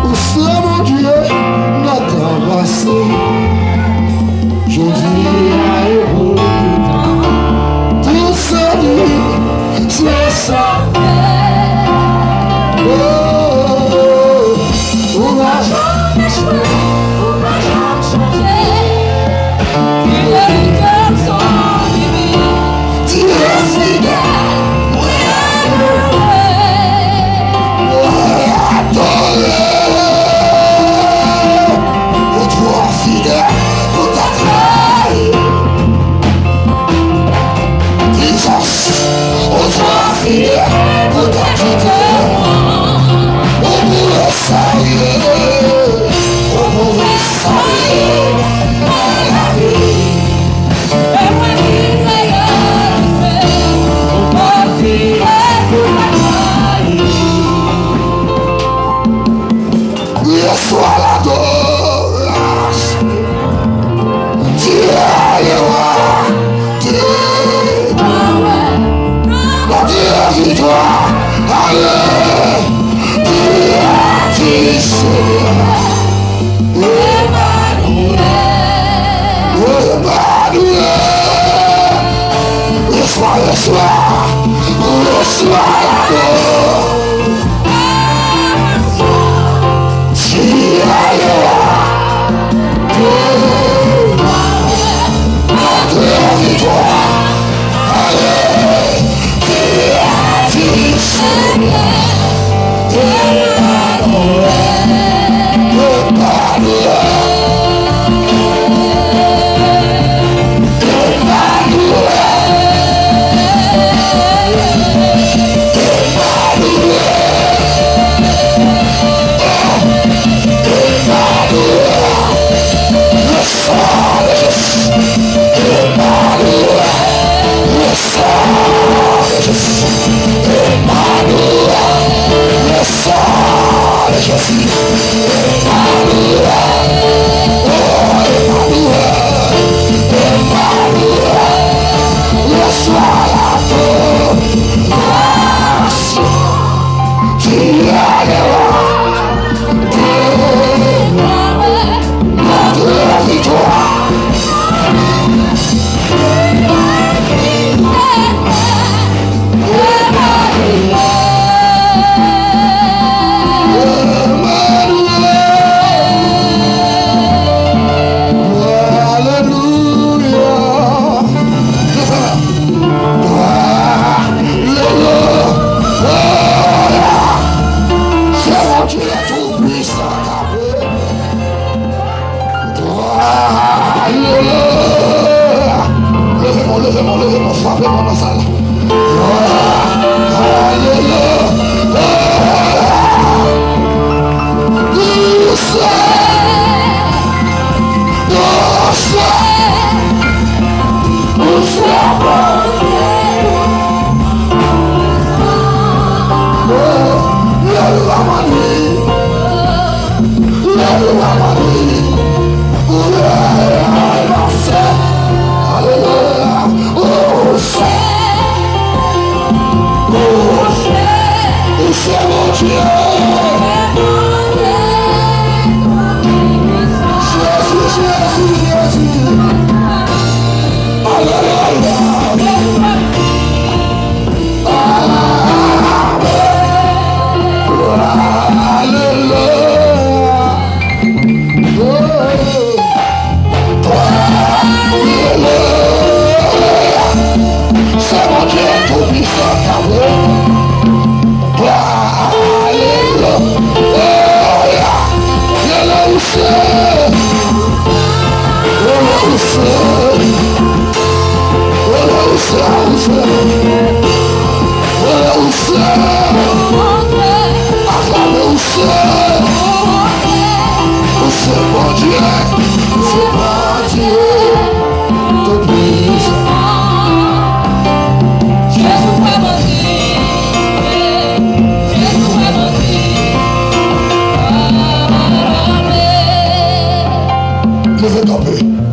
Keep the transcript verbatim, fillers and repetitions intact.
Ou se Bondye nan tan pase, jodi a e pou tout tan. Tout sa di, se sa. Oh, ou pa janm echwe, ou pa janm chanje. Fidelite w san limit. Dye fidèl, mwen adore. Mwen adore. Ou twò fidèl pou ta trayi. Jesus, ou twò fidèl pou ta kite mwen. Ou pou eseye, ou pou eseye nan lavi. Resevwa ladorasyon. Dye a lwa, Dye a lwa, Dye a viktwa. Ale, Dye a di Senyè. Emmanuel. Emmanuel. Resevwa, resevwa, resevwa ladorasyon. Dye a lwa, Dye a lwa, Dye a viktwa. Ale, Dye a di Senyè. Emmanuel. Emmanuel. Alelouya. Alelouya. Ou se, ou se, ou se Bondye. Jezi, Jezi, Jezi. Alelouya. Alelouya. Alelouya. Se Bondye Toupisan k ap règne. Alelouya. Alelouya. Ou se, ou se, ou se, ou se, ou se, ou se, ou se Bondye, ou se Bondye Toupisan. Jezi fè mandi, Jezi fè mandi. Leve kanpe.